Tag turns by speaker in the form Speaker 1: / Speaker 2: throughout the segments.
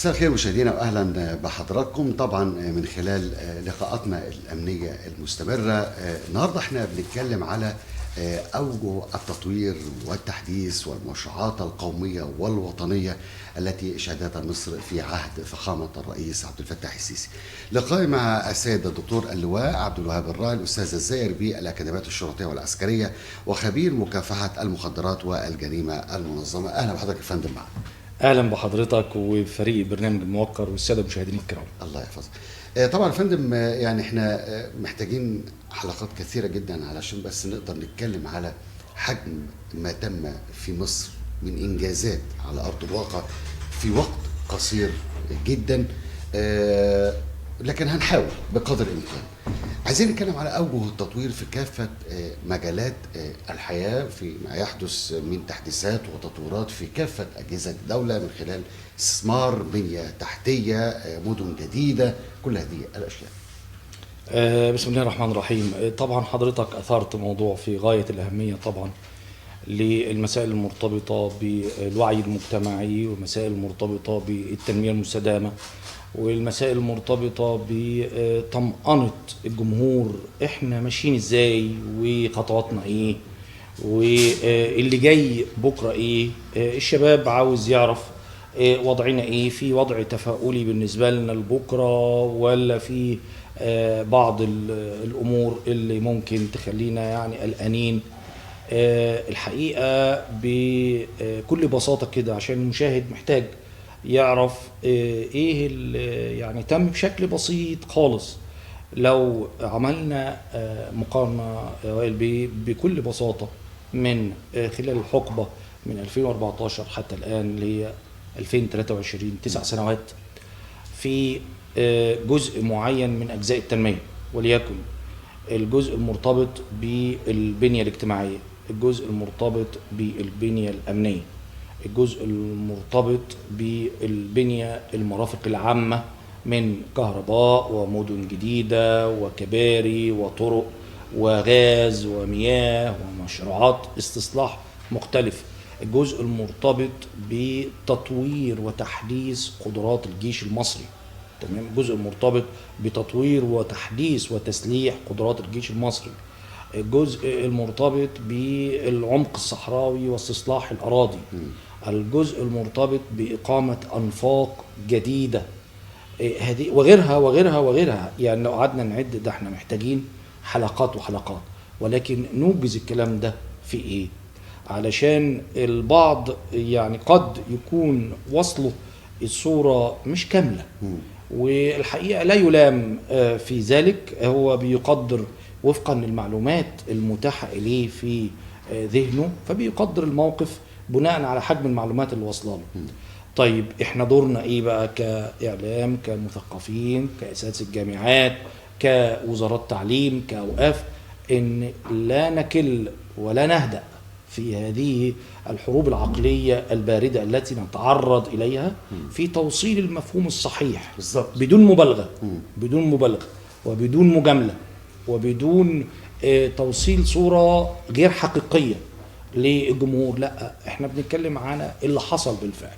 Speaker 1: مساء الخير مشاهدينا واهلا بحضراتكم. طبعا من خلال لقاءاتنا الامنية المستمرة، النهارده احنا بنتكلم على اوجه التطوير والتحديث والمشروعات القومية والوطنيه التي شهدتها مصر في عهد فخامة الرئيس عبد الفتاح السيسي. لقائي مع السيد الدكتور اللواء عبد الوهاب الراعي، الاستاذ الزائر بالاكاديميات الشرطية والعسكرية وخبير مكافحة المخدرات والجريمه المنظمة. اهلا بحضرتك يا فندم معنا.
Speaker 2: اهلا بحضرتك وفريق برنامج الموقر والسادة المشاهدين الكرام.
Speaker 1: الله يحفظك. طبعا يا فندم، يعني احنا محتاجين حلقات كثيرة جدا علشان بس نقدر نتكلم على حجم ما تم في مصر من انجازات على ارض الواقع في وقت قصير جدا، لكن هنحاول بقدر الامكان. عايزين نتكلم على اوجه التطوير في كافة مجالات الحياة، في ما يحدث من تحديثات وتطويرات في كافة اجهزة الدولة من خلال استثمار، بنيه تحتيه، مدن جديدة، كل هذه الاشياء.
Speaker 2: بسم الله الرحمن الرحيم. طبعا حضرتك اثرت موضوع في غاية الاهمية، طبعا للمسائل المرتبطة بالوعي المجتمعي، والمسائل المرتبطة بالتنميه المستدامة، والمسائل المرتبطة بطمأنة الجمهور، احنا ماشيين ازاي وخطواتنا ايه واللي جاي بكرة ايه. الشباب عاوز يعرف وضعنا ايه، في وضع تفاؤلي بالنسبة لنا لبكرة ولا في بعض الامور اللي ممكن تخلينا يعني قلقانين. الحقيقة بكل بساطة كده عشان المشاهد محتاج يعرف ايه اللي يعني تم بشكل بسيط خالص. لو عملنا مقارنة بكل بساطة من خلال الحقبة من 2014 حتى الآن اللي هي 2023، 9 سنوات، في جزء معين من أجزاء التنمية، وليكن الجزء المرتبط بالبنية الاجتماعية، الجزء المرتبط بالبنية الأمنية، الجزء المرتبط بالبنية المرافق العامة من كهرباء ومدن جديدة وكباري وطرق وغاز ومياه ومشروعات استصلاح مختلفة، الجزء المرتبط بتطوير وتحديث قدرات الجيش المصري، تمام، الجزء المرتبط بتطوير وتحديث وتسليح قدرات الجيش المصري، الجزء المرتبط بالعمق الصحراوي واستصلاح الأراضي، الجزء المرتبط بإقامة أنفاق جديدة، هذه وغيرها وغيرها وغيرها. يعني لو قعدنا نعد ده احنا محتاجين حلقات وحلقات، ولكن نوجز الكلام ده في ايه؟ علشان البعض يعني قد يكون وصله الصورة مش كاملة، والحقيقة لا يلام في ذلك، هو بيقدر وفقا للمعلومات المتاحة إليه في ذهنه، فبيقدر الموقف بناء على حجم المعلومات اللي واصله له. طيب احنا دورنا ايه بقى كإعلام، كمثقفين، كأساتذة الجامعات، كوزارات تعليم، كأوقاف؟ ان لا نكل ولا نهدأ في هذه الحروب العقلية الباردة التي نتعرض إليها في توصيل المفهوم الصحيح
Speaker 1: بالظبط،
Speaker 2: بدون مبالغة، بدون مبالغة وبدون مجاملة وبدون توصيل صورة غير حقيقية للجمهور. لا، احنا بنتكلم على اللي حصل بالفعل.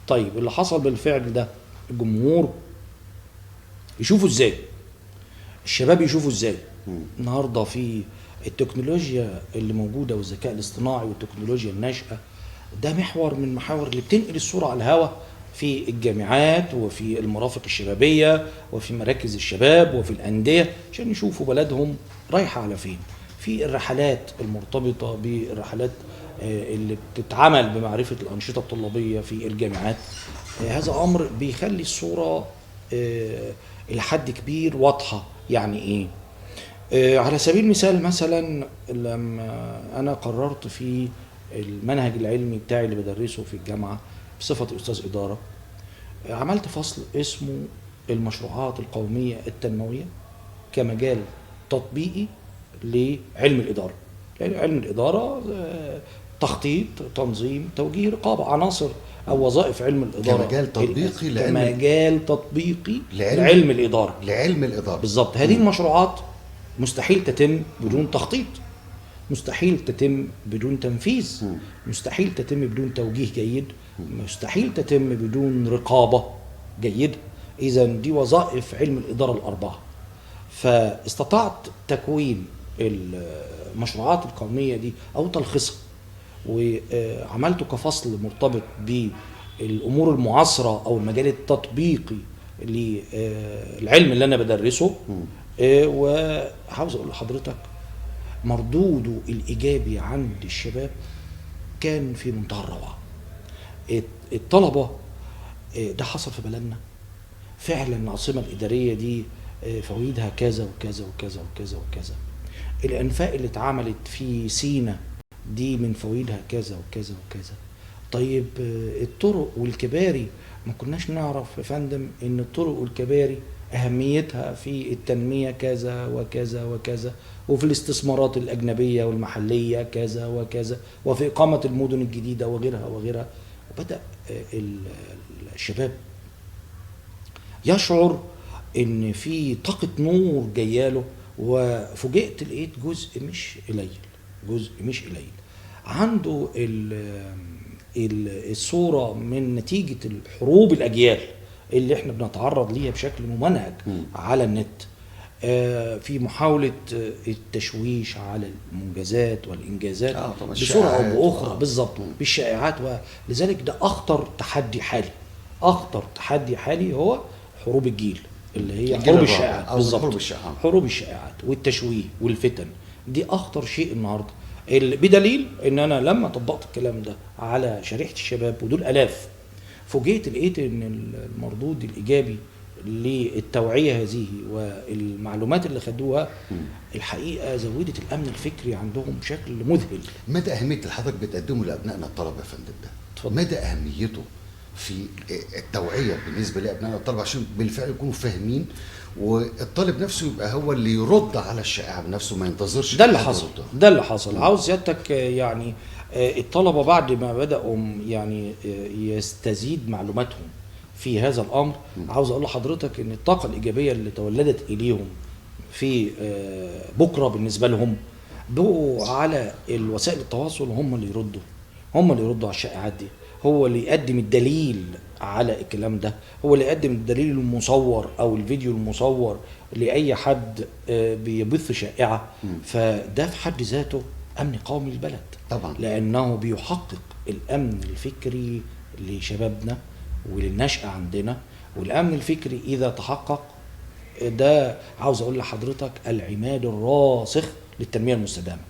Speaker 2: طيب اللي حصل بالفعل ده الجمهور يشوفه ازاي؟ الشباب يشوفوا ازاي؟ النهارده في التكنولوجيا اللي موجودة والذكاء الاصطناعي والتكنولوجيا الناشئة، ده محور من محاور اللي بتنقل الصورة على الهواء في الجامعات وفي المرافق الشبابية وفي مراكز الشباب وفي الأندية، عشان يشوفوا بلدهم رايحة على فين. في الرحلات المرتبطة بالرحلات اللي بتتعمل بمعرفة الأنشطة الطلابية في الجامعات، هذا أمر بيخلي الصورة إلى حد كبير واضحة. يعني إيه؟ على سبيل المثال مثلا لما أنا قررت في المنهج العلمي بتاعي اللي بدرسه في الجامعة بصفتي أستاذ إدارة، عملت فصل اسمه المشروعات القومية التنموية كمجال تطبيقي لعلم الإدارة. لأن علم الإدارة تخطيط، تنظيم، توجيه، رقابة، عناصر أو وظائف علم الإدارة
Speaker 1: كمجال تطبيقي
Speaker 2: كمجال تطبيقي لعلم الإدارة،
Speaker 1: لعلم الإدارة
Speaker 2: بالظبط. هذه المشروعات مستحيل تتم بدون تخطيط، مستحيل تتم بدون تنفيذ، مستحيل تتم بدون توجيه جيد، مستحيل تتم بدون رقابة جيدة. اذا دي وظائف علم الادارة الاربعة. فاستطعت تكوين المشروعات القومية دي او تلخيصها، وعملته كفصل مرتبط بالامور المعاصرة او المجال التطبيقي للعلم اللي انا بدرسه. وعاوز اقول لحضرتك مردودة الايجابي عند الشباب كان في منتهى الروعة. الطلبة ده حصل في بلدنا فعلا، العاصمة الادارية دي فوائدها كذا وكذا وكذا وكذا وكذا، الانفاق اللي اتعملت في سينا دي من فوائدها كذا وكذا وكذا. طيب الطرق والكباري، ما كناش نعرف يا فندم ان الطرق والكباري اهميتها في التنمية كذا وكذا وكذا، وفي الاستثمارات الاجنبية والمحليه كذا وكذا، وفي اقامه المدن الجديدة وغيرها وغيرها. وبدا الشباب يشعر ان في طاقة نور جاياله. وفوجئت لقيت جزء مش قليل، جزء مش قليل عنده الصورة من نتيجة الحروب الاجيال اللي احنا بنتعرض ليها بشكل ممنهج على النت، في محاولة التشويش على المنجزات والانجازات بصورة او باخرى. بالظبط، بالشائعات. ولذلك ده اخطر تحدي حالي، اخطر تحدي حالي هو حروب الجيل اللي هي حروب الشائعات. بالظبط، حروب الشائعات والتشويه والفتن دي اخطر شيء النهارده. بدليل ان انا لما طبقت الكلام ده على شريحة الشباب ودول الاف، فوجئت لقيت ان المردود الايجابي للتوعية هذه والمعلومات اللي خدوها الحقيقة زودت الامن الفكري عندهم بشكل مذهل.
Speaker 1: مدى اهمية اللي حضرتك بتقدمه لابنائنا الطلبة يا فندم ده؟ اتفضل. مدى اهميته في التوعية بالنسبة لابنائنا الطلبة عشان بالفعل يكونوا فاهمين، والطالب نفسه يبقى هو اللي يرد على الشائعة بنفسه، ما ينتظرش.
Speaker 2: ده اللي حصل، ده اللي حصل. عاوز سيادتك يعني الطلبة بعد ما بداوا يعني يستزيد معلوماتهم في هذا الامر، عاوز اقول لحضرتك ان الطاقة الايجابية اللي تولدت اليهم في بكره بالنسبة لهم، بقوا على الوسائل التواصل هم اللي يردوا، هم اللي يردوا على الشائعات دي، هو اللي يقدم الدليل على الكلام ده، هو اللي يقدم الدليل المصور او الفيديو المصور لاي حد بيبث شائعة. فده في حد ذاته امن قومي للبلد
Speaker 1: طبعا،
Speaker 2: لانه بيحقق الامن الفكري لشبابنا وللنشأة عندنا. والامن الفكري اذا تحقق، ده عاوز اقول لحضرتك العماد الراسخ للتنمية المستدامة،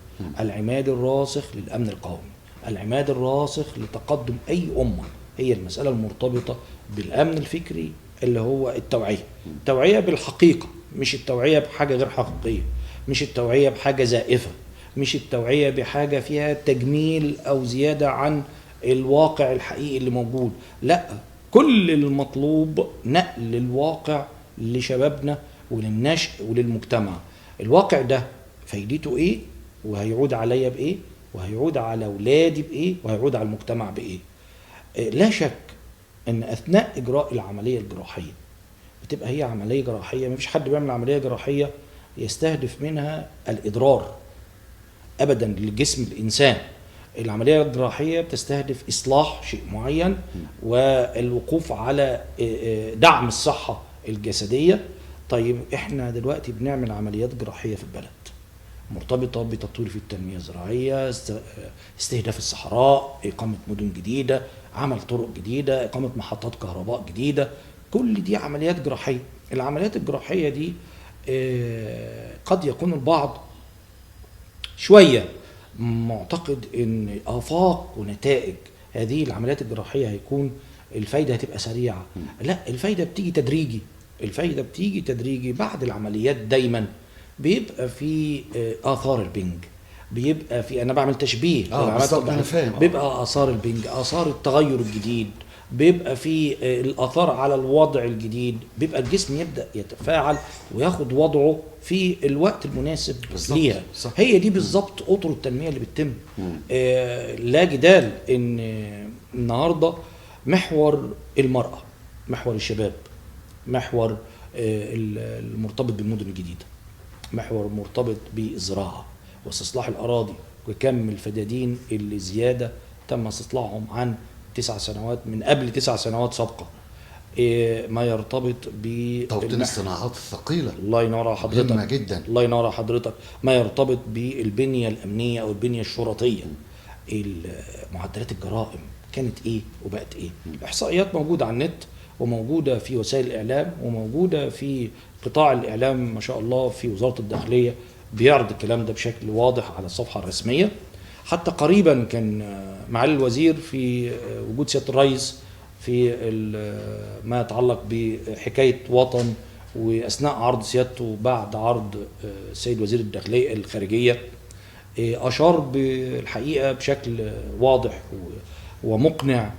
Speaker 2: العماد الراسخ للامن القومي، العماد الراسخ لتقدم اي امه. هي المسألة المرتبطة بالأمن الفكري اللي هو التوعية، التوعية بالحقيقة، مش التوعية بحاجة غير حقيقية، مش التوعية بحاجة زائفة، مش التوعية بحاجة فيها تجميل أو زيادة عن الواقع الحقيقي اللي موجود. لا، كل المطلوب نقل الواقع لشبابنا وللنشء وللمجتمع. الواقع ده فايدته إيه، وهيعود عليا بإيه، وهيعود على أولادي بإيه، وهيعود على المجتمع بإيه. لا شك ان اثناء اجراء العملية الجراحية، بتبقى هي عملية جراحية، ما فيش حد بيعمل عملية جراحية يستهدف منها الاضرار ابدا لجسم الانسان. العملية الجراحية بتستهدف اصلاح شيء معين والوقوف على دعم الصحة الجسدية. طيب احنا دلوقتي بنعمل عمليات جراحية في البلد مرتبطة بتطوير في التنمية الزراعية، استهداف الصحراء، اقامه مدن جديدة، عمل طرق جديدة، اقامه محطات كهرباء جديدة، كل دي عمليات جراحية. العمليات الجراحية دي قد يكون البعض شوية معتقد ان افاق ونتائج هذه العمليات الجراحية هيكون الفايدة هتبقى سريعة. لا، الفايدة بتيجي تدريجي، الفايدة بتيجي تدريجي. بعد العمليات دايما بيبقى في اثار البنج، بيبقى في، انا بعمل تشبيه
Speaker 1: بالظبط، انا فاهم،
Speaker 2: بيبقى اثار البنج، اثار التغير الجديد، بيبقى في الاثار على الوضع الجديد، بيبقى الجسم يبدا يتفاعل وياخد وضعه في الوقت المناسب ليها. صح. هي دي بالظبط اطر التنمية اللي بتتم. لا جدال ان النهارده محور المراة، محور الشباب، محور المرتبط بالمدن الجديدة، محور مرتبط بالزراعة واستصلاح الاراضي وكم الفدادين اللي زيادة تم استصلاحهم عن 9 سنوات من قبل 9 سنوات سابقه. ما يرتبط ب
Speaker 1: توطين الصناعات الثقيلة.
Speaker 2: الله ينور على حضرتك،
Speaker 1: مهمة جدا.
Speaker 2: الله ينور على حضرتك. ما يرتبط بالبنيه الامنية او البنية الشرطية، معدلات الجرائم كانت ايه وبقت ايه. الاحصائيات موجودة على النت وموجودة في وسائل الاعلام وموجودة في قطاع الاعلام ما شاء الله، في وزارة الداخلية بيعرض الكلام ده بشكل واضح على الصفحة الرسمية. حتى قريبا كان معالي الوزير في وجود سيادة الرئيس في ما يتعلق بحكاية وطن، واثناء عرض سيادته بعد عرض السيد وزير الداخلية الخارجية اشار بالحقيقة بشكل واضح ومقنع.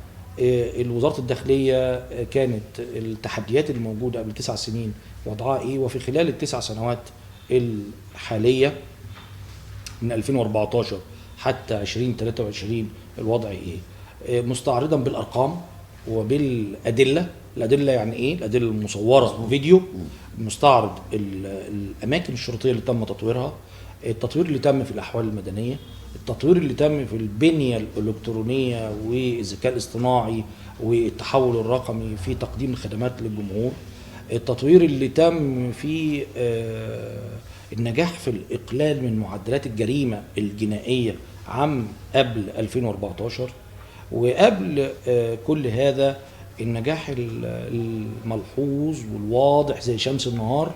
Speaker 2: وزارة الداخلية كانت التحديات الموجودة قبل 9 سنين وضعها ايه، وفي خلال ال9 سنوات الحالية من 2014 حتى 2023 الوضع ايه، مستعرضا بالارقام وبالادله. الادلة يعني ايه؟ الادلة المصورة فيديو، مستعرض الاماكن الشرطية اللي تم تطويرها، التطوير اللي تم في الاحوال المدنية، التطوير اللي تم في البنية الالكترونية والذكاء الاصطناعي والتحول الرقمي في تقديم الخدمات للجمهور، التطوير اللي تم في النجاح في الاقلال من معدلات الجريمة الجنائية عام قبل 2014، وقبل كل هذا النجاح الملحوظ والواضح زي شمس النهار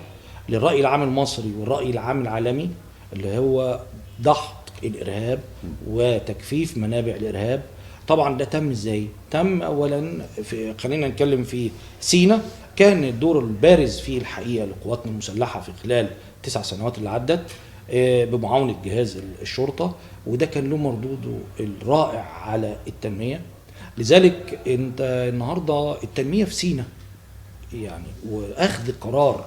Speaker 2: للرأي العام المصري والرأي العام العالمي، اللي هو دحض الإرهاب وتجفيف منابع الإرهاب. طبعا ده تم ازاي؟ تم اولا في، خلينا نتكلم في سينا، كان الدور البارز فيه الحقيقة لقواتنا المسلحة في خلال 9 سنوات اللي عدت بمعاونه جهاز الشرطة، وده كان له مردودة الرائع على التنمية. لذلك انت النهارده التنمية في سينا يعني، واخذ قرار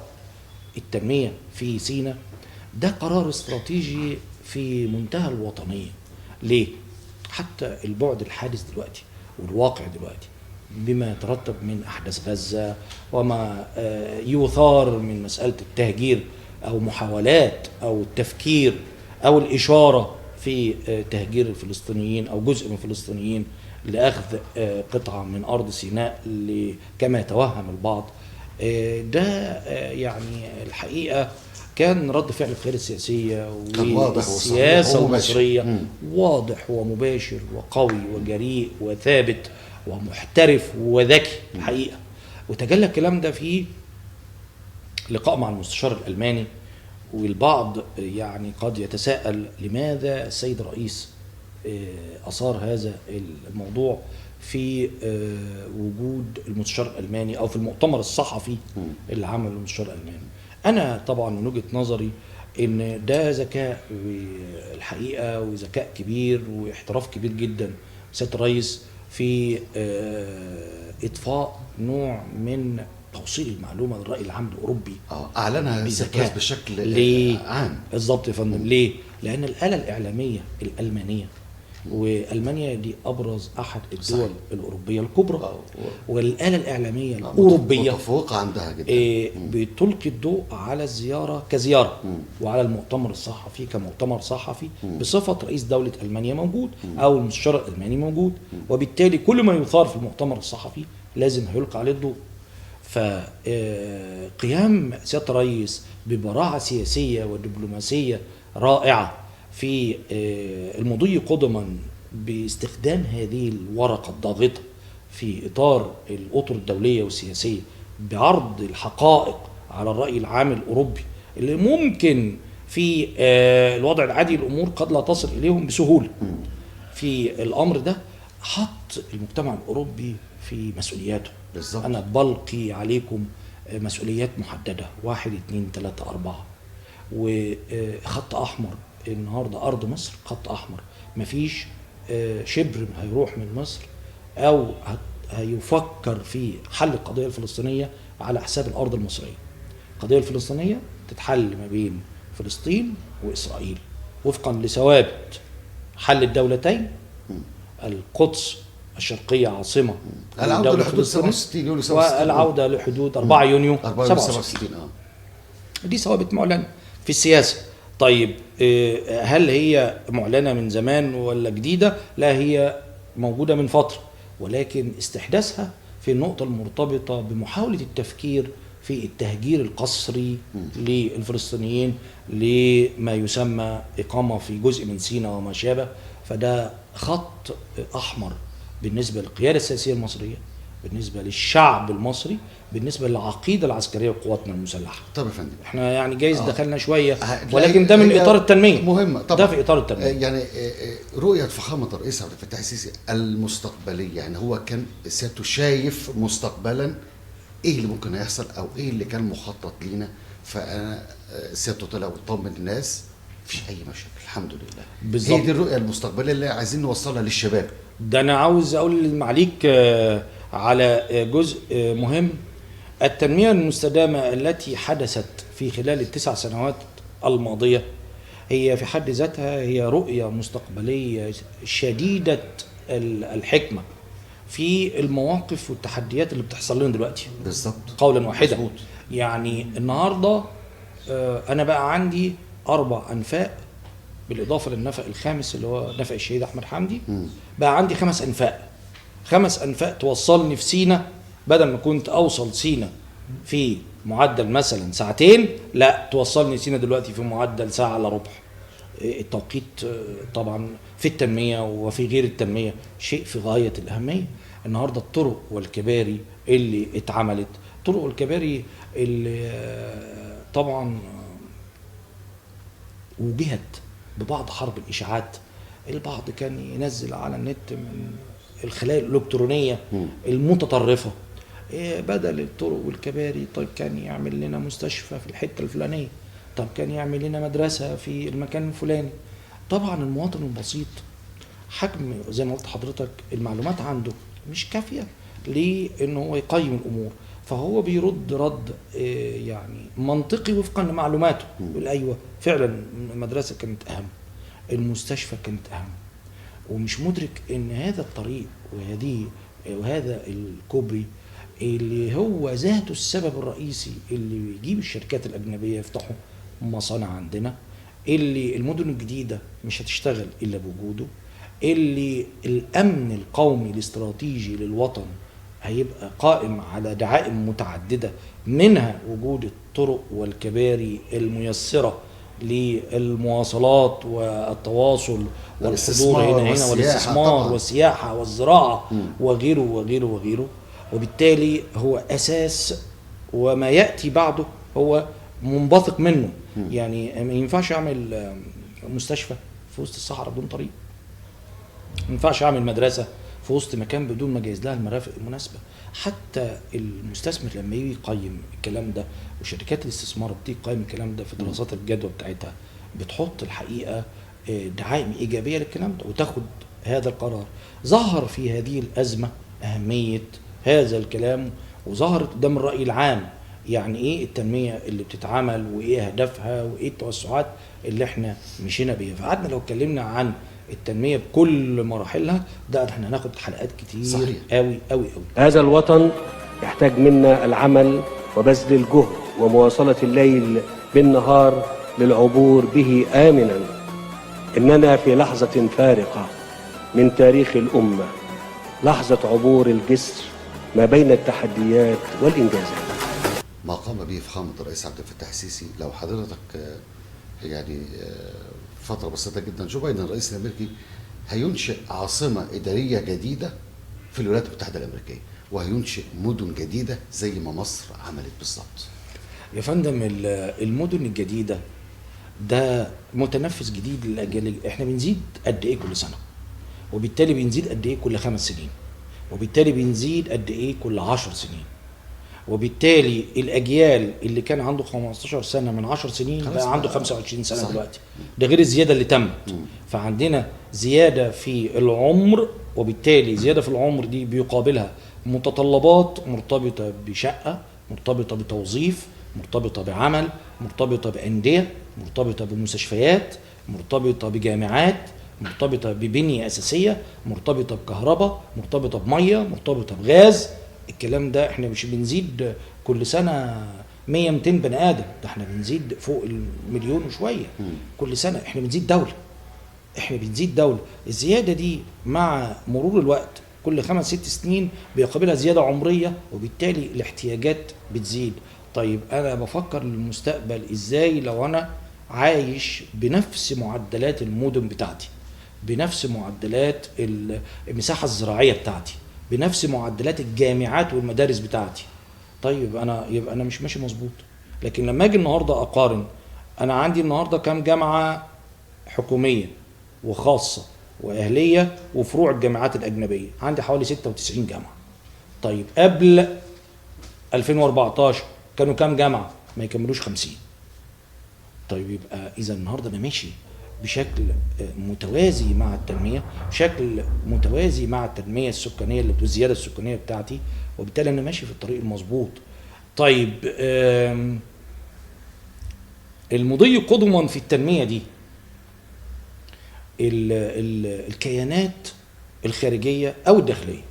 Speaker 2: التنمية في سينا ده قرار استراتيجي في منتهى الوطنية. ليه؟ حتى البعد الحادث دلوقتي والواقع دلوقتي بما يترتب من احداث غزة وما يثار من مسالة التهجير او محاولات او التفكير او الاشارة في تهجير الفلسطينيين او جزء من الفلسطينيين لاخذ قطعه من ارض سيناء كما يتوهم البعض، ده يعني الحقيقة كان رد فعل القيادة السياسية والسياسة المصرية واضح ومباشر وقوي وجريء وثابت ومحترف وذكي الحقيقة. وتجلى الكلام ده في لقاء مع المستشار الالماني، والبعض يعني قد يتساءل لماذا السيد الرئيس اثار هذا الموضوع في وجود المستشار الالماني او في المؤتمر الصحفي اللي عمله المستشار الالماني. انا طبعا من وجهة نظري ان ده ذكاء والحقيقة وذكاء كبير واحتراف كبير جدا سيادة الرئيس في اطفاء نوع من توصيل المعلومة للراي العام الاوروبي.
Speaker 1: اعلنها بذكاء بشكل عام.
Speaker 2: بالظبط يا فندم. ليه؟ لان الاله الاعلامية الالمانية، والمانيا دي ابرز احد الدول صحيح. الاوروبية الكبرى، والاله الاعلامية الاوروبية
Speaker 1: متفوقه عندها جدا،
Speaker 2: بتلقي الضوء على الزيارة كزياره وعلى المؤتمر الصحفي كمؤتمر صحفي بصفة رئيس دولة المانيا موجود او المستشار الالماني موجود، وبالتالي كل ما يثار في المؤتمر الصحفي لازم هيلقى عليه الضوء. فقيام سيادة الرئيس ببراعه سياسية ودبلوماسيه رائعة في المضي قدما باستخدام هذه الورقة الضاغطة في إطار الأطر الدولية والسياسية بعرض الحقائق على الرأي العام الأوروبي اللي ممكن في الوضع العادي الأمور قد لا تصل إليهم بسهولة. في الأمر ده حط المجتمع الأوروبي في مسؤولياته.
Speaker 1: بالظبط.
Speaker 2: أنا بلقي عليكم مسؤوليات محددة، 1 2 3 4، وخط أحمر. النهارده ارض مصر خط احمر، مفيش شبر هيروح من مصر او هيفكر في حل القضية الفلسطينية على حساب الارض المصرية. القضية الفلسطينية تتحل ما بين فلسطين واسرائيل وفقا لثوابت حل الدولتين، القدس الشرقية عاصمة
Speaker 1: العودة لحدود 67 يوليو 67
Speaker 2: والعودة لحدود 4 يونيو 67. دي ثوابت معلنة في السياسة. طيب هل هي معلنة من زمان ولا جديدة؟ لا، هي موجودة من فترة، ولكن استحداثها في النقطة المرتبطة بمحاولة التفكير في التهجير القسري للفلسطينيين لما يسمى إقامة في جزء من سيناء وما شابه. فده خط أحمر بالنسبة للقيادة السياسية المصرية، بالنسبة للشعب المصري، بالنسبة للعقيدة العسكرية وقواتنا المسلحة.
Speaker 1: طب يا فندم
Speaker 2: احنا يعني جايز دخلنا شوية، ولكن ده من إطار التنمية
Speaker 1: مهمة طبعا،
Speaker 2: ده في إطار التنمية.
Speaker 1: يعني رؤية فخامة الرئيس عبد الفتاح السيسي المستقبلية، يعني هو كان سيادته شايف مستقبلا ايه اللي ممكن هيحصل او ايه اللي كان مخطط لينا، فانا سيادته طلع وطمن الناس مفيش اي مشاكل الحمد لله.
Speaker 2: بالظبط،
Speaker 1: هي دي الرؤية المستقبلية اللي عايزين نوصلها للشباب.
Speaker 2: ده انا عاوز اقول معليك على جزء مهم، التنمية المستدامة التي حدثت في خلال ال9 سنوات الماضية هي في حد ذاتها هي رؤية مستقبلية شديدة الحكمة في المواقف والتحديات اللي بتحصل لنا دلوقتي.
Speaker 1: بالظبط،
Speaker 2: قولا واحدا. يعني النهارده انا بقى عندي 4 انفاق بالاضافة للنفق الخامس اللي هو نفق الشهيد احمد حمدي، بقى عندي 5 انفاق. 5 انفاق توصلني في سينا، بدل ما كنت اوصل سينا في معدل مثلا ساعتين، لا توصلني سينا دلوقتي في معدل ساعة الا ربع. التوقيت طبعا في التنمية وفي غير التنمية شيء في غاية الأهمية. النهاردة الطرق والكباري اللي اتعملت، طرق والكباري اللي طبعا وجهت ببعض حرب الإشاعات، البعض كان ينزل على النت من الخلايا الإلكترونية المتطرفة بدل الطرق والكباري، طيب كان يعمل لنا مستشفى في الحتة الفلانية، طب كان يعمل لنا مدرسة في المكان الفلاني. طبعا المواطن البسيط حجم زي ما قلت حضرتك المعلومات عنده مش كافية لأنه هو يقيم الأمور، فهو بيرد رد يعني منطقي وفقا لمعلوماته، يقول أيوة فعلا المدرسة كانت أهم، المستشفى كانت أهم، ومش مدرك إن هذا الطريق وهذا الكوبري اللي هو ذاته السبب الرئيسي اللي بيجيب الشركات الأجنبية يفتحوا مصانع عندنا، اللي المدن الجديدة مش هتشتغل إلا بوجوده، اللي الأمن القومي الاستراتيجي للوطن هيبقى قائم على دعائم متعددة، منها وجود الطرق والكباري الميسرة للمواصلات والتواصل والحضور هنا هنا والاستثمار والسياحة والزراعة وغيره وغيره وغيره. وبالتالي هو أساس، وما يأتي بعده هو منبثق منه. يعني ما ينفعش أعمل مستشفى في وسط الصحراء بدون طريق، ما ينفعش أعمل مدرسة في وسط مكان بدون ما جايز لها المرافق المناسبة. حتى المستثمر لما يجي يقيم الكلام ده، وشركات الاستثمار بتيجي تقيم الكلام ده في دراسات الجدوى بتاعتها، بتحط الحقيقة دعائم إيجابية للكلام ده وتاخد هذا القرار. ظهر في هذه الأزمة أهمية هذا الكلام، وظهرت قدام الرأي العام يعني ايه التنمية اللي بتتعمل وايه هدفها وايه التوسعات اللي احنا مشينا بيها. فقعدنا لو اتكلمنا عن التنمية بكل مراحلها ده احنا هناخد حلقات كتير قوي قوي قوي.
Speaker 3: هذا الوطن يحتاج منا العمل وبذل الجهد ومواصلة الليل بالنهار للعبور به آمنا. إننا في لحظة فارقة من تاريخ الأمة، لحظة عبور الجسر ما بين التحديات والإنجازات.
Speaker 1: ما قام به فخامة الرئيس عبد الفتاح السيسي، لو حضرتك يعني فترة بسيطة جدا، جو بايدن الرئيس الأمريكي هينشئ عاصمة إدارية جديدة في الولايات المتحدة الأمريكية، وهينشئ مدن جديدة زي ما مصر عملت بالظبط.
Speaker 2: يا فندم المدن الجديدة ده متنفس جديد للأجيال. احنا بنزيد قد إيه كل سنة، وبالتالي بنزيد قد إيه كل 5 سنين، وبالتالي بنزيد قد إيه كل 10 سنين، وبالتالي الاجيال اللي كان عنده 15 سنة من 10 سنين بقى عنده 25 سنة. صحيح. دلوقتي ده غير الزيادة اللي تمت. فعندنا زيادة في العمر، وبالتالي زيادة في العمر دي بيقابلها متطلبات مرتبطة بشقه، مرتبطة بتوظيف، مرتبطة بعمل، مرتبطة بانديه، مرتبطة بمستشفيات، مرتبطة بجامعات، مرتبطة ببنيه اساسية، مرتبطة بكهرباء، مرتبطة بميه، مرتبطة بغاز. الكلام ده احنا مش بنزيد كل سنة 100 200 بني ادم، ده احنا بنزيد فوق المليون وشوية كل سنة. احنا بنزيد دولة، احنا بنزيد دولة. الزيادة دي مع مرور الوقت كل 5 6 سنين بيقابلها زيادة عمرية، وبالتالي الاحتياجات بتزيد. طيب انا بفكر للمستقبل ازاي لو انا عايش بنفس معدلات المدن بتاعتي، بنفس معدلات المساحة الزراعية بتاعتي، بنفس معدلات الجامعات والمدارس بتاعتي؟ طيب انا يبقى انا مش ماشي مظبوط. لكن لما اجي النهارده اقارن، انا عندي النهارده كام جامعه حكومية وخاصة واهليه وفروع الجامعات الاجنبية؟ عندي حوالي 96 جامعه. طيب قبل 2014 كانوا كام جامعه؟ ما يكملوش 50. طيب يبقى اذا النهارده انا ماشي بشكل متوازي مع التنمية، بشكل متوازي مع التنمية السكانية اللي والزيادة السكانية بتاعتي، وبالتالي انا ماشي في الطريق المظبوط. طيب المضي قدما في التنمية دي الكيانات الخارجية او الداخلية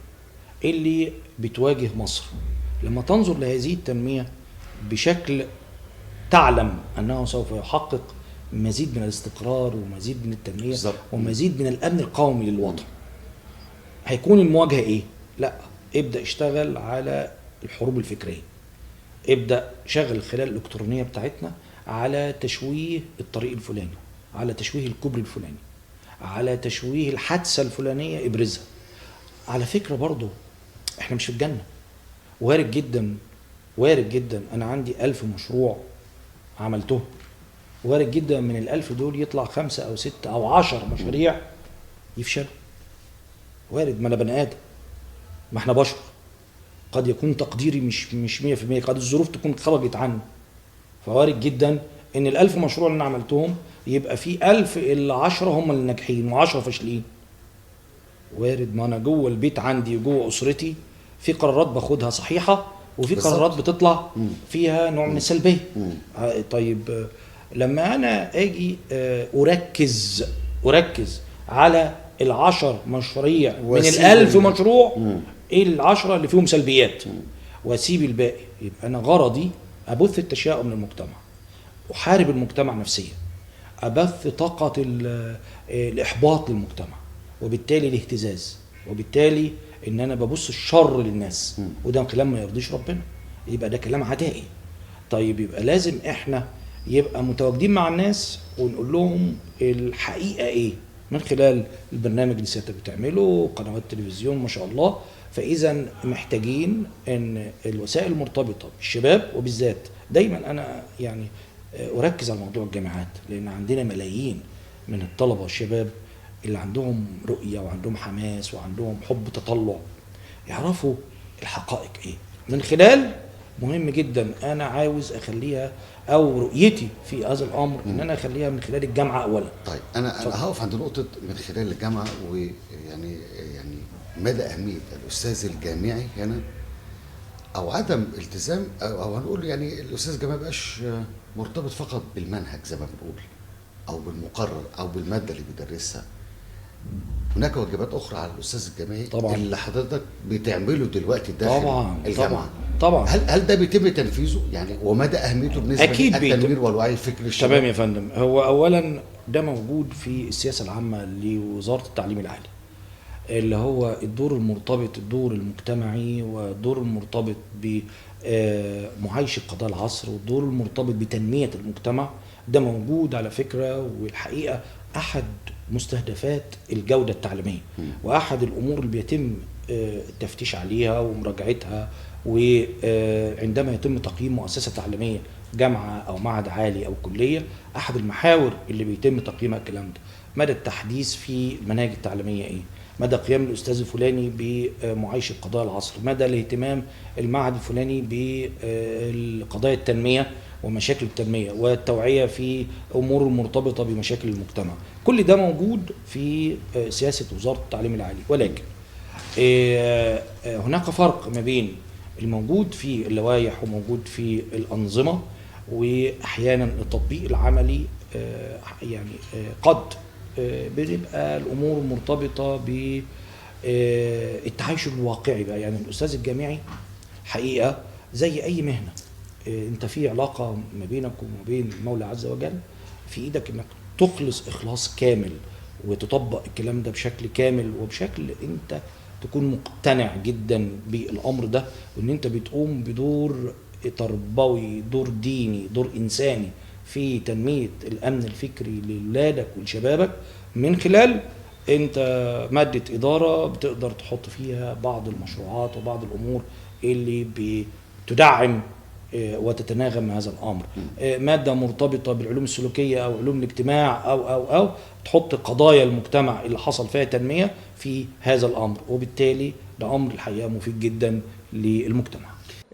Speaker 2: اللي بتواجه مصر، لما تنظر لهذه التنمية بشكل تعلم انه سوف يحقق مزيد من الاستقرار ومزيد من التنمية
Speaker 1: بالظبط.
Speaker 2: ومزيد من الامن القومي للوطن، هيكون المواجهة ايه؟ لا، ابدا اشتغل على الحروب الفكرية، ابدا شغل الخلايا الالكترونية بتاعتنا على تشويه الطريق الفلاني، على تشويه الكوبري الفلاني، على تشويه الحادثة الفلانية، ابرزها. على فكرة برضو احنا مش في الجنة، وارد جدا، وارد جدا انا عندي 1000 مشروع عملته، وارد جدا من ال1000 دول يطلع 5 أو 6 أو 10 مشاريع يفشلوا. وارد، ما انا بني ادم، ما احنا بشر، قد يكون تقديري مش 100%، قد الظروف تكون خرجت عني. فوارد جدا ان ال1000 مشروع اللي انا عملتهم يبقى في 1000 الا 10 هم اللي ناجحين و10 فاشلين. وارد، ما انا جوه البيت عندي وجوه اسرتي في قرارات باخدها صحيحه وفي
Speaker 1: بالظبط.
Speaker 2: قرارات بتطلع فيها نوع من السلبية. طيب لما انا اجي اركز على ال10 مشاريع من
Speaker 1: وأسيب
Speaker 2: ال1000 مشروع، ايه ال10 اللي فيهم سلبيات واسيب الباقي، يبقى انا غرضي ابث التشاؤم للمجتمع، احارب المجتمع نفسيا، ابث طاقة الاحباط للمجتمع، وبالتالي الاهتزاز، وبالتالي ان انا ببص الشر للناس، وده كلام ما يرضيش ربنا، يبقى ده كلام عدائي. طيب يبقى لازم احنا يبقى متواجدين مع الناس ونقول لهم الحقيقة ايه من خلال البرنامج اللي سيادتك بتعمله، قنوات تلفزيون ما شاء الله. فاذا محتاجين ان الوسائل المرتبطة بالشباب، وبالذات دايما انا يعني اركز على موضوع الجامعات، لان عندنا ملايين من الطلبة والشباب اللي عندهم رؤية وعندهم حماس وعندهم حب تطلع، يعرفوا الحقائق ايه من خلال. مهم جدا انا عاوز اخليها، او رؤيتي في هذا الامر ان انا اخليها من خلال الجامعة اولا.
Speaker 1: طيب انا هقف عند نقطة من خلال الجامعة، ويعني يعني مدى اهمية الاستاذ الجامعي هنا، او عدم التزام، او هنقول يعني الاستاذ الجامعي ما بقاش مرتبط فقط بالمنهج زي ما بنقول، او بالمقرر، او بالماده اللي بيدرسها. هناك واجبات اخرى على الاستاذ الجامعي
Speaker 2: طبعا
Speaker 1: اللي حضرتك بتعمله دلوقتي داخل
Speaker 2: طبعا
Speaker 1: الجامعة.
Speaker 2: طبعا.
Speaker 1: هل ده بيتم تنفيذه يعني، ومدى اهميته بالنسبة للتنوير والوعي الفكري للشباب؟
Speaker 2: تمام يا فندم. هو اولا ده موجود في السياسة العامة لوزارة التعليم العالي، اللي هو الدور المرتبط، الدور المجتمعي، والدور المرتبط بمعايشه قضايا العصر، والدور المرتبط بتنميه المجتمع. ده موجود على فكرة، والحقيقة احد مستهدفات الجودة التعليمية، واحد الامور اللي بيتم التفتيش عليها ومراجعتها، وعندما يتم تقييم مؤسسة تعليمية، جامعه او معهد عالي او كليه، احد المحاور اللي بيتم تقييمها الكلام ده، مدى التحديث في المناهج التعليمية ايه، مدى قيام الاستاذ الفلاني بمعايشه قضايا العصر، مدى الاهتمام المعهد الفلاني بقضايا التنمية ومشاكل التنمية والتوعية في امور مرتبطة بمشاكل المجتمع. كل ده موجود في سياسة وزارة التعليم العالي، ولكن هناك فرق ما بين الموجود في اللوائح وموجود في الانظمة، واحيانا التطبيق العملي. يعني قد بتبقى الامور مرتبطة بالتعايش الواقعي بقى. يعني الاستاذ الجامعي حقيقة زي اي مهنة، انت في علاقة ما بينك وما بين المولى عز وجل، في ايدك انك تخلص اخلاص كامل وتطبق الكلام ده بشكل كامل وبشكل انت تكون مقتنع جدا بالامر ده، وان انت بتقوم بدور تربوي، دور ديني، دور انساني في تنمية الامن الفكري لاولادك ولشبابك، من خلال انت مادة ادارة بتقدر تحط فيها بعض المشروعات وبعض الامور اللي بتدعم وتتناغم مع هذا الامر. مادة مرتبطة بالعلوم السلوكية او علوم الاجتماع او او او تحط قضايا المجتمع اللي حصل فيها تنمية في هذا الامر، وبالتالي ده امر الحقيقة مفيد جدا للمجتمع.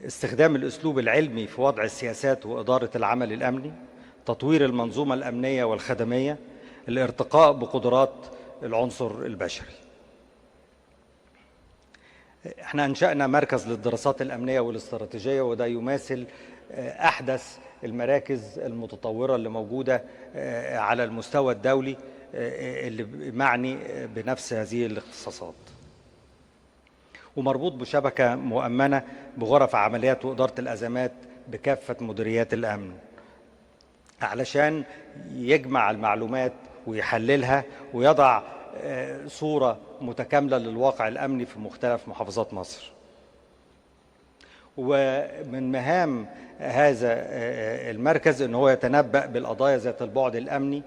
Speaker 4: استخدام الاسلوب العلمي في وضع السياسات واداره العمل الامني، تطوير المنظومة الامنية والخدميه، الارتقاء بقدرات العنصر البشري. احنا انشأنا مركز للدراسات الأمنية والاستراتيجية، وده يماثل أحدث المراكز المتطورة اللي موجودة على المستوى الدولي اللي معني بنفس هذه الاختصاصات، ومربوط بشبكة مؤمنة بغرف عمليات وإدارة الأزمات بكافة مديريات الأمن، علشان يجمع المعلومات ويحللها ويضع صورة متكاملة للواقع الأمني في مختلف محافظات مصر. ومن مهام هذا المركز أنه هو يتنبأ بالقضايا ذات البعد الأمني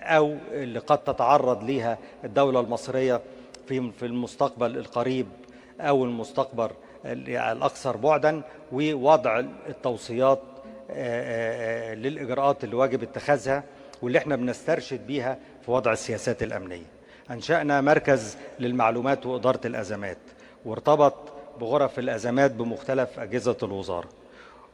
Speaker 4: أو اللي قد تتعرض لها الدولة المصرية في المستقبل القريب أو المستقبل الأكثر بعدا، ووضع التوصيات للإجراءات اللي واجب اتخاذها واللي احنا بنسترشد بيها في وضع السياسات الأمنية. أنشأنا مركز للمعلومات وإدارة الأزمات، وارتبط بغرف الأزمات بمختلف أجهزة الوزارة،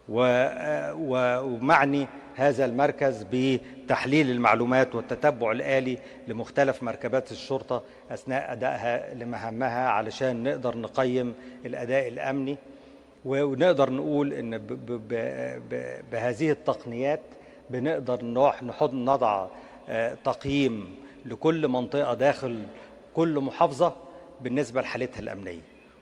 Speaker 4: ومعني هذا المركز بتحليل المعلومات والتتبع الآلي لمختلف مركبات الشرطة أثناء أدائها لمهامها، علشان نقدر نقيم الأداء الأمني، ونقدر نقول إن بهذه التقنيات بنقدر نحط نضع تقييم لكل منطقة داخل كل محافظة بالنسبة لحالتها الأمنية،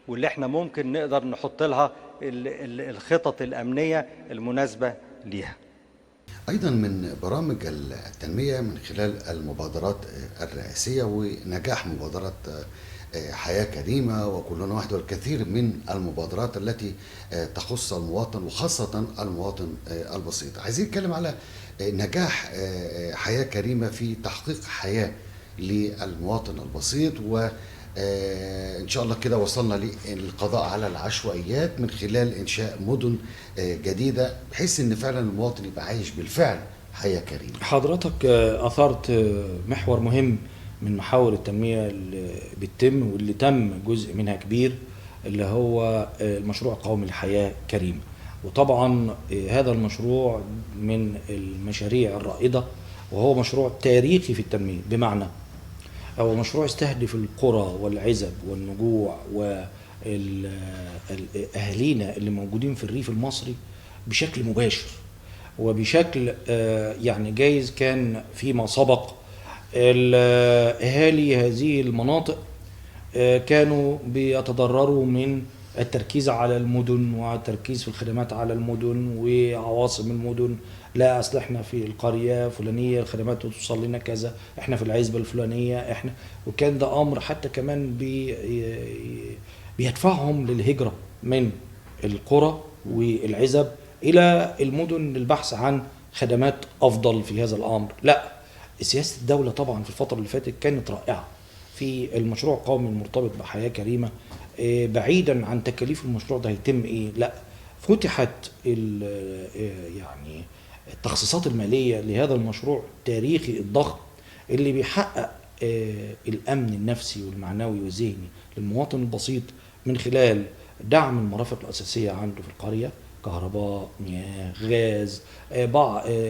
Speaker 4: واللي احنا ممكن نقدر نحط لها الخطط الأمنية المناسبة ليها.
Speaker 1: أيضا من برامج التنمية من خلال المبادرات الرئاسية ونجاح مبادرة حياة كريمة وكلنا واحد، والكثير من المبادرات التي تخص المواطن وخاصة المواطن البسيط. عايزين نتكلم على نجاح حياة كريمة في تحقيق حياة للمواطن البسيط، وإن شاء الله كده وصلنا للقضاء على العشوائيات من خلال إنشاء مدن جديدة، بحيث إن فعلا المواطن يبقى عايش بالفعل حياة كريمة.
Speaker 2: حضرتك أثرت محور مهم من محاور التنمية اللي بتتم واللي تم جزء منها كبير، اللي هو المشروع القومي لحياة كريمة. وطبعا هذا المشروع من المشاريع الرائدة، وهو مشروع تاريخي في التنمية، بمعنى هو مشروع استهدف القرى والعزب والنجوع والأهالينا اللي موجودين في الريف المصري بشكل مباشر وبشكل يعني جايز كان فيما سبق أهالي هذه المناطق كانوا بيتضرروا من التركيز على المدن والتركيز في الخدمات على المدن وعواصم المدن. لا، اصل احنا في القرية الفلانية الخدمات توصل لنا كذا، احنا في العزبة الفلانية احنا، وكان ده امر حتى كمان بيدفعهم للهجرة من القرى والعزب الى المدن للبحث عن خدمات افضل في هذا الامر. لا، سياسة الدولة طبعا في الفترة اللي فاتت كانت رائعة في المشروع القومي المرتبط بحياة كريمة. بعيدا عن تكاليف المشروع ده هيتم ايه، لا، فتحت يعني التخصيصات المالية لهذا المشروع التاريخي الضخم اللي بيحقق الأمن النفسي والمعنوي والذهني للمواطن البسيط من خلال دعم المرافق الأساسية عنده في القرية، كهرباء، مياه، غاز،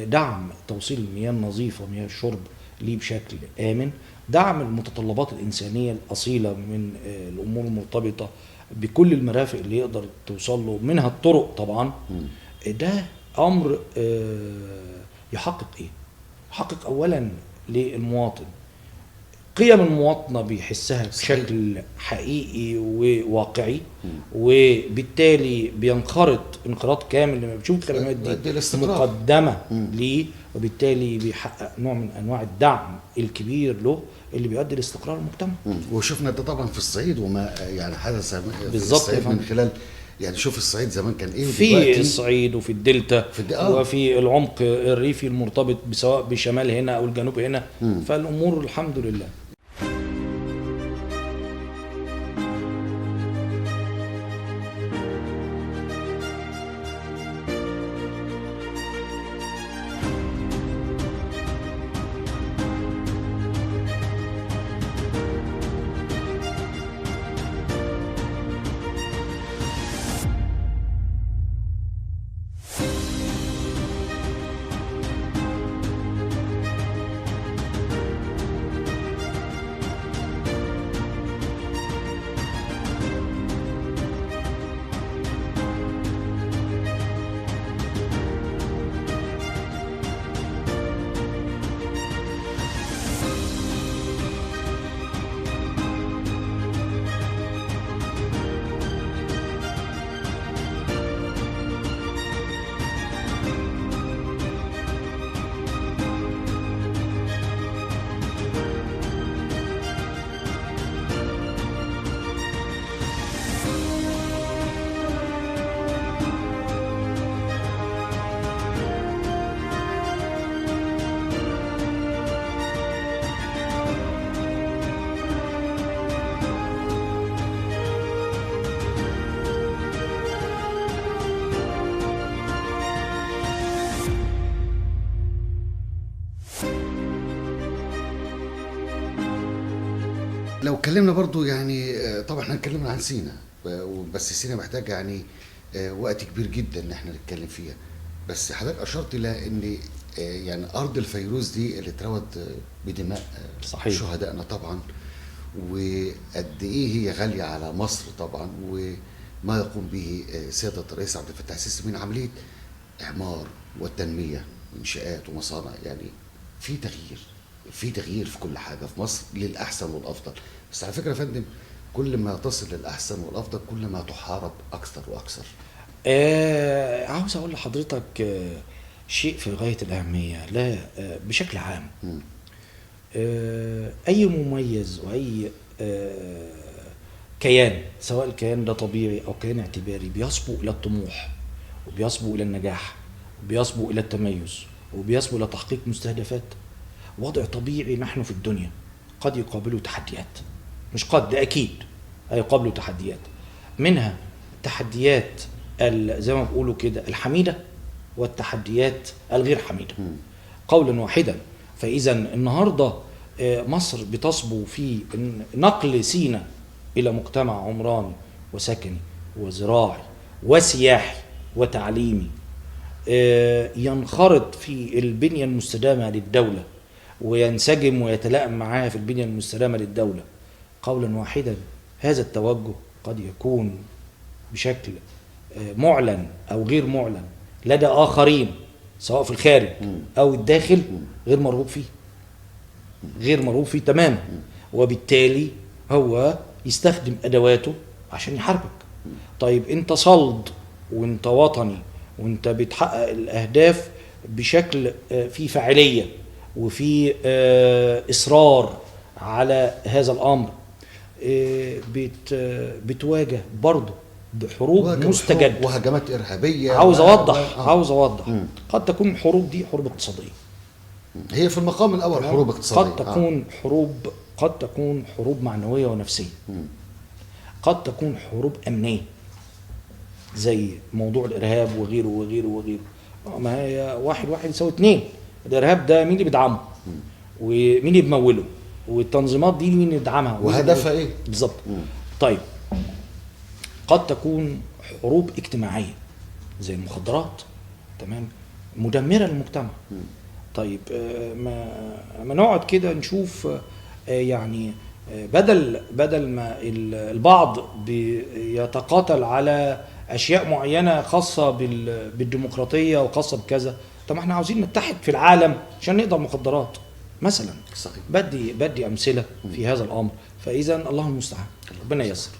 Speaker 2: دعم توصيل المياه النظيفة ومياه الشرب ليه بشكل آمن، دعم المتطلبات الإنسانية الأصيلة من الأمور المرتبطة بكل المرافق اللي يقدر توصل له منها الطرق طبعا. ده أمر يحقق إيه؟ يحقق أولا للمواطن قيم المواطنة بيحسها بشكل حقيقي وواقعي، وبالتالي بينخرط انخراط كامل لما بيشوف الخدمات دي مقدمة ليه، وبالتالي بيحقق نوع من أنواع الدعم الكبير له اللي بيؤدي لاستقرار المجتمع.
Speaker 1: وشفنا ده طبعا في الصعيد وما يعني حدث في الصعيد من خلال، يعني شوف الصعيد زمان كان ايه
Speaker 2: في الصعيد وفي الدلتا وفي العمق الريفي المرتبط سواء بشمال هنا او الجنوب هنا. فالامور الحمد لله.
Speaker 1: لو اتكلمنا برضو يعني طبعا احنا اتكلمنا عن سينا، بس سينا محتاجه يعني وقت كبير جدا ان احنا نتكلم فيها. بس حضرتك اشرت الى ان يعني ارض الفيروز دي اللي اتروت بدماء صحيح شهدائنا طبعا، وقد ايه هي غالية على مصر طبعا، وما يقوم به سيادة الرئيس عبد الفتاح السيسي من عملية اعمار والتنمية وانشاءات ومصانع، يعني في تغيير، في تغيير في كل حاجة في مصر للاحسن والافضل. بس على فكرة يا فندم، كل ما تصل للاحسن والافضل كل ما تحارب اكثر واكثر.
Speaker 2: عاوز اقول لحضرتك شيء في غاية الاهمية، لا بشكل عام. اي مميز واي كيان، سواء الكيان ده طبيعي او كيان اعتباري، بيصبو الى الطموح وبيصبو الى النجاح وبيصبو الى التميز وبيصبو الى تحقيق مستهدفات. وضع طبيعي نحن في الدنيا قد يقابله تحديات، مش قد، ده اكيد هيقابله تحديات، منها تحديات زي ما بيقولوا كده الحميدة والتحديات الغير حميده قولا واحدا. فاذا النهارده مصر بتصبو في نقل سينا الى مجتمع عمراني وسكني وزراعي وسياحي وتعليمي، ينخرط في البنية المستدامة للدولة وينسجم ويتلائم معاها في البنية المستدامة للدولة. قولا واحدا هذا التوجه قد يكون بشكل معلن أو غير معلن لدى آخرين سواء في الخارج أو الداخل غير مرغوب فيه، غير مرغوب فيه تماما، وبالتالي هو يستخدم أدواته عشان يحاربك. طيب أنت صلد وأنت وطني وأنت بتحقق الأهداف بشكل فيه فاعلية وفي إصرار على هذا الأمر، بتواجه برضه بحروب مستجدة
Speaker 1: وهجمات إرهابية.
Speaker 2: عاوز أوضح، عاوز أوضح قد تكون الحروب دي حروب اقتصادية،
Speaker 1: هي في المقام الأول حروب اقتصادية،
Speaker 2: قد تكون حروب، قد تكون حروب معنوية ونفسية، قد تكون حروب أمنية زي موضوع الإرهاب وغيره وغيره وغيره. ما هي واحد واحد يساوي اتنين. الارهاب ده مين اللي بيدعمه ومين اللي بيموله والتنظيمات دي مين اللي بيدعمها
Speaker 1: وهدفها ايه
Speaker 2: بالظبط؟ طيب قد تكون حروب اجتماعية زي المخدرات، تمام، مدمرة للمجتمع. طيب ما نقعد كده نشوف، يعني بدل ما البعض بيتقاتل على اشياء معينة خاصة بالديمقراطية وخاصة بكذا، طب احنا عاوزين نتحد في العالم عشان نقدر مخدرات. مثلا.
Speaker 1: صحيح.
Speaker 2: بدي امثلة في هذا الامر. فاذا الله المستعان، ربنا ييسر.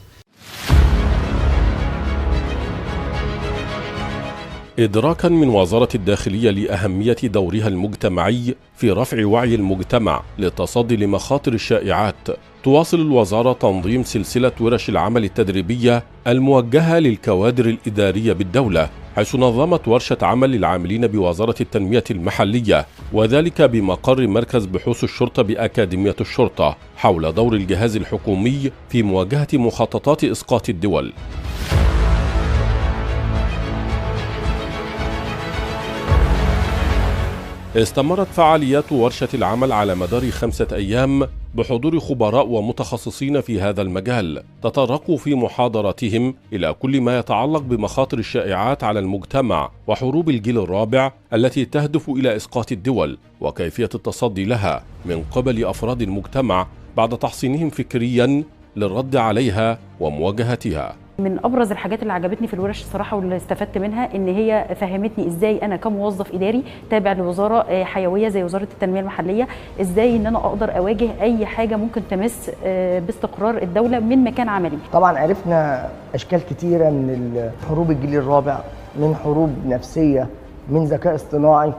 Speaker 5: إدراكا من وزارة الداخلية لأهمية دورها المجتمعي في رفع وعي المجتمع للتصدي لمخاطر الشائعات، تواصل الوزارة تنظيم سلسلة ورش العمل التدريبية الموجهة للكوادر الإدارية بالدولة، حيث نظمت ورشة عمل للعاملين بوزارة التنمية المحلية، وذلك بمقر مركز بحوث الشرطة بأكاديمية الشرطة، حول دور الجهاز الحكومي في مواجهة مخططات إسقاط الدول. استمرت فعاليات ورشة العمل على مدار 5 أيام بحضور خبراء ومتخصصين في هذا المجال، تطرقوا في محاضراتهم إلى كل ما يتعلق بمخاطر الشائعات على المجتمع وحروب الجيل الرابع التي تهدف إلى إسقاط الدول وكيفية التصدي لها من قبل أفراد المجتمع بعد تحصينهم فكريا للرد عليها ومواجهتها.
Speaker 6: من ابرز الحاجات اللي عجبتني في الورش الصراحة واللي استفدت منها ان هي فهمتني ازاي انا كموظف اداري تابع لوزارة حيوية زي وزارة التنمية المحلية، ازاي ان انا اقدر اواجه اي حاجة ممكن تمس باستقرار الدولة من مكان عملي.
Speaker 7: طبعا عرفنا اشكال كتيرة من حروب الجيل الرابع، من حروب نفسية، من ذكاء اصطناعي،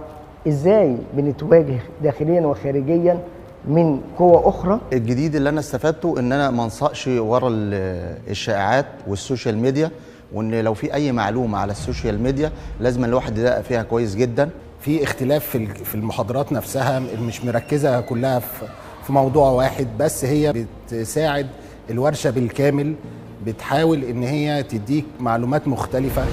Speaker 7: ازاي بنتواجه داخليا وخارجيا من قوة أخرى.
Speaker 8: الجديد اللي أنا استفدته إن أنا ما انساقش ورا الشائعات وال social media، وإن لو في أي معلومة على ال social media لازم الواحد يدقق فيها كويس جدا.
Speaker 9: في اختلاف في المحاضرات نفسها، مش مركزة كلها في موضوع واحد، بس هي بتساعد الورشة بالكامل، بتحاول إن هي تديك معلومات مختلفة.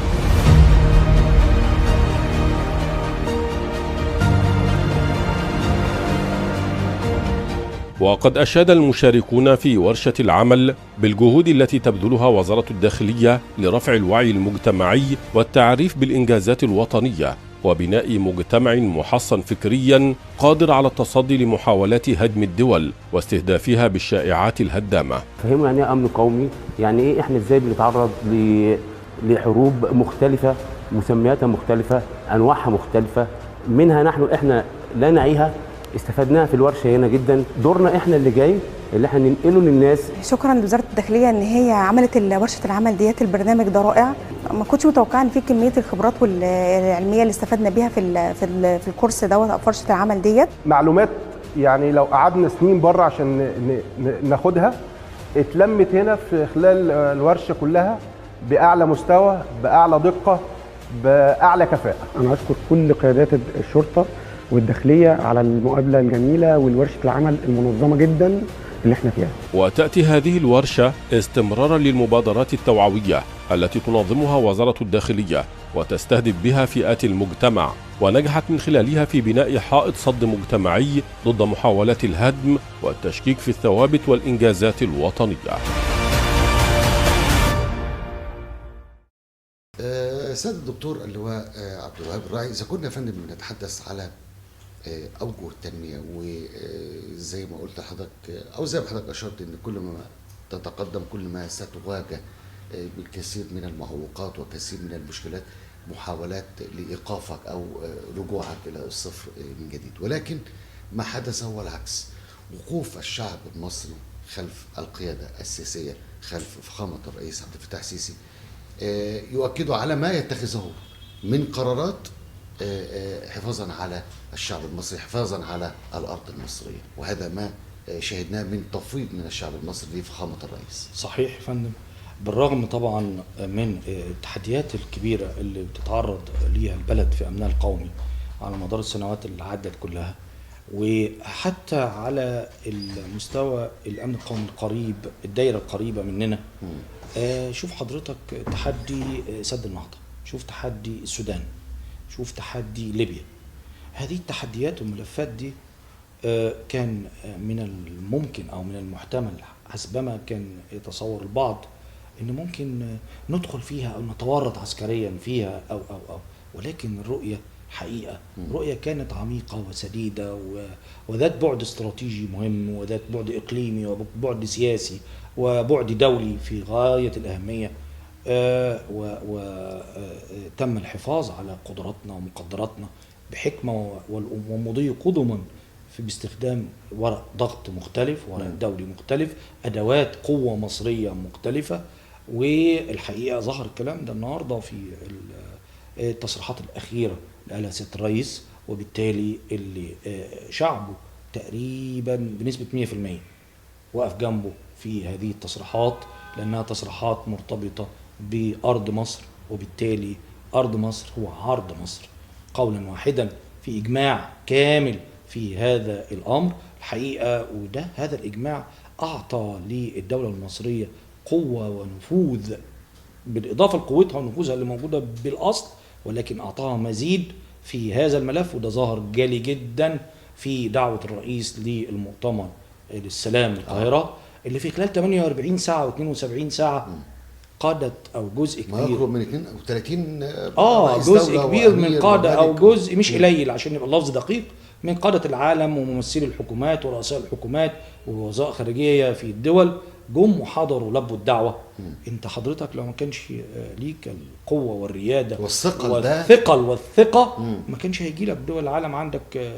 Speaker 5: وقد أشاد المشاركون في ورشة العمل بالجهود التي تبذلها وزارة الداخلية لرفع الوعي المجتمعي والتعريف بالإنجازات الوطنية وبناء مجتمع محصن فكريا قادر على التصدي لمحاولات هدم الدول واستهدافها بالشائعات الهدامة.
Speaker 10: فهموا يعني ايه أمن قومي، يعني ايه احنا ازاي بنتعرض لحروب مختلفة، مسمياتها مختلفة، أنواعها مختلفة، منها نحن احنا لا نعيها. استفدناها في الورشة هنا جدا. دورنا احنا اللي جاي اللي احنا ننقله للناس.
Speaker 11: شكرا لوزارة الداخلية ان هي عملت ورشه العمل ديت، البرنامج ده رائع، ما كنتش متوقعه ان في كمية الخبرات والعلمية اللي استفدنا بيها في الكورس دوت او ورشه العمل ديت.
Speaker 12: معلومات يعني لو قعدنا سنين بره عشان ناخدها اتلمت هنا في خلال الورشة كلها باعلى مستوى، باعلى دقه، باعلى كفاءة.
Speaker 13: انا اشكر كل قيادات الشرطة والداخلية على المقابلة الجميلة والورشة العمل المنظمة جدا اللي احنا فيها.
Speaker 5: وتأتي هذه الورشة استمرارا للمبادرات التوعوية التي تنظمها وزارة الداخلية وتستهدف بها فئات المجتمع، ونجحت من خلالها في بناء حائط صد مجتمعي ضد محاولات الهدم والتشكيك في الثوابت والإنجازات الوطنية.
Speaker 1: سيد الدكتور اللواء عبد الوهاب الراعي، إذا كنا يا فندم بنتحدث على أوجه التنمية، وزي ما قلت لحضرتك أو زي ما حضرتك أشرت إن كل ما تتقدم كل ما ستواجه بالكثير من المعوقات وكثير من المشكلات، محاولات لإيقافك أو رجوعك إلى الصفر من جديد، ولكن ما حدث هو العكس. وقوف الشعب المصري خلف القيادة السياسية، خلف فخامة الرئيس عبد الفتاح السيسي، يؤكد على ما يتخذه من قرارات حفاظا على الشعب المصري، حفاظا على الأرض المصرية، وهذا ما شاهدناه من تفويض من الشعب المصري لفخامة الرئيس.
Speaker 2: صحيح يا فندم، بالرغم طبعا من التحديات الكبيرة اللي بتتعرض ليها البلد في أمنها القومي على مدار السنوات اللي عدت كلها، وحتى على المستوى الأمن القومي القريب، الدايرة القريبة مننا. شوف حضرتك تحدي سد النهضة، شوف تحدي السودان، شوف تحدي ليبيا. هذه التحديات والملفات دي كان من الممكن أو من المحتمل حسبما كان يتصور البعض إن ممكن ندخل فيها أو نتورط عسكريا فيها أو أو أو ولكن الرؤية حقيقة رؤية كانت عميقة وسديدة وذات بعد استراتيجي مهم، وذات بعد إقليمي وبعد سياسي وبعد دولي في غاية الأهمية، وتم الحفاظ على قدراتنا ومقدراتنا بحكمة ومضي قدما في باستخدام ورق ضغط مختلف، ورق دولي مختلف، ادوات قوة مصرية مختلفة. والحقيقة ظهر الكلام ده النهارده في التصريحات الاخيرة اللي قالها سيادة الرئيس، وبالتالي اللي شعبه تقريبا بنسبة 100% وقف جنبه في هذه التصريحات، لانها تصريحات مرتبطة بارض مصر، وبالتالي ارض مصر هو عرض مصر قولا واحدا، في اجماع كامل في هذا الامر الحقيقة. وده هذا الاجماع اعطى للدولة المصرية قوة ونفوذ، بالاضافة لقوتها ونفوذها اللي موجودة بالاصل، ولكن اعطاها مزيد في هذا الملف. وده ظهر جالي جدا في دعوه الرئيس للمؤتمر للسلام القاهرة، اللي في خلال 48 ساعة و72 ساعة قادت او جزء كبير،
Speaker 1: ما يقرب من 32
Speaker 2: جزء كبير من قاده، او جزء مش قليل عشان يبقى اللفظ دقيق، من قادة العالم وممثلي الحكومات ورؤساء الحكومات ووزراء خارجية في الدول جم وحضروا لبوا الدعوة. انت حضرتك لو ما كانش ليك القوة والريادة
Speaker 1: والثقل
Speaker 2: والثقة ما كانش هيجي لك دول العالم عندك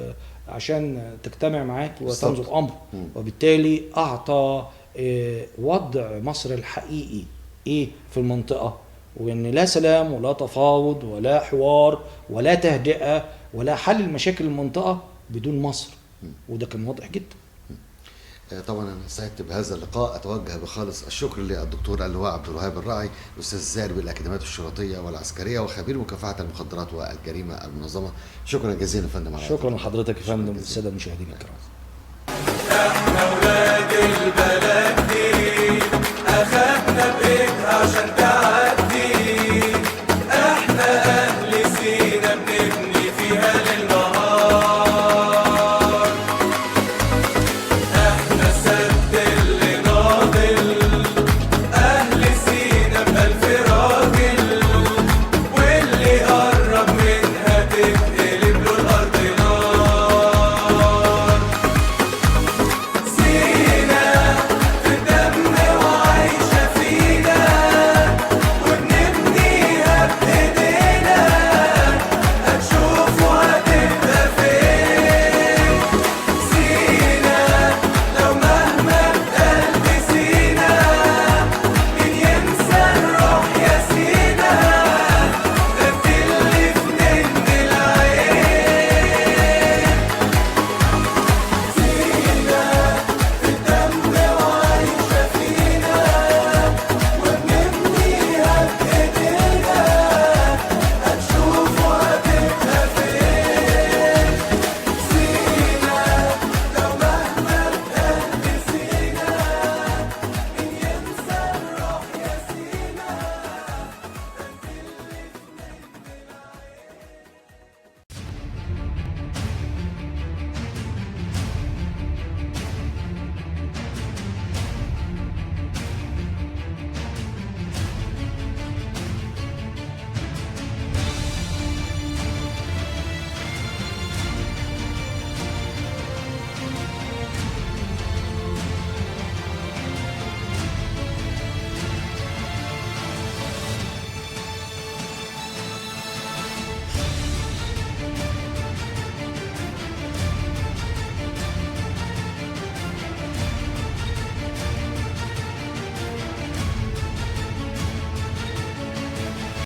Speaker 2: عشان تجتمع معاك وتنظر امر. وبالتالي اعطى وضع مصر الحقيقي ايه في المنطقة، وان لا سلام ولا تفاوض ولا حوار ولا تهدئة ولا حل المشاكل المنطقة بدون مصر، وده كان واضح جدا.
Speaker 1: طبعا انا سعدت بهذا اللقاء، اتوجه بخالص الشكر للدكتور اللواء عبد الوهاب الراعي، استاذ الزائر بالاكاديميات الشرطية والعسكرية وخبير مكافحة المخدرات والجريمه المنظمة. شكرا جزيلا يا فندم.
Speaker 2: شكرا لحضرتك يا فندم والسادة المشاهدين الكرام.